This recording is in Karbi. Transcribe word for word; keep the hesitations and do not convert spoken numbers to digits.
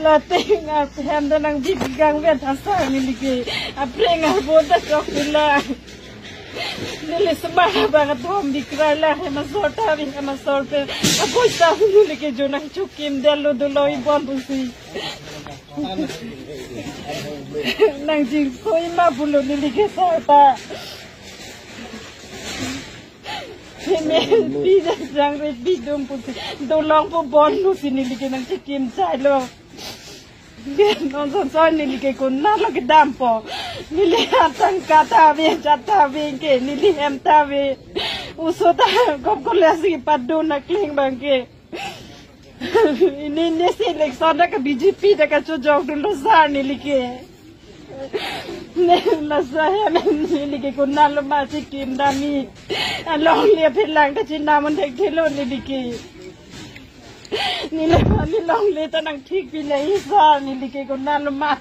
Lating aphem ta nangbi gang ven thasa neli ke. Apre ngarbo ta chok pula. Neli sema bang athom bikrai la hem asor ta bing hem asor pe. Apoi ta neli ke jo nangchekimdetlo dolo ibon pusi. Nangjinso ima pulo neli ke sar ta. Pime pi jang re pi dum pusi. Dolong po bon pusi neli ke nangchekim chailo. Non son son neli ke konatlo kedampo. Neli atangka ta ave, chat ta ave ke, neli hem ta ave. Oso ta kop kole si padun akling bang ke. Pini nesi election ta ke B J P ta kachojokdunlo sar neli ke. Ne lasa hem neli ke konatlo ma chekim dam-i. Alongle aphi lang ta chinamon thekthelo neli ke. Neli ma neli longle ta nangthik pi le-i sar neli ke konatlo ma.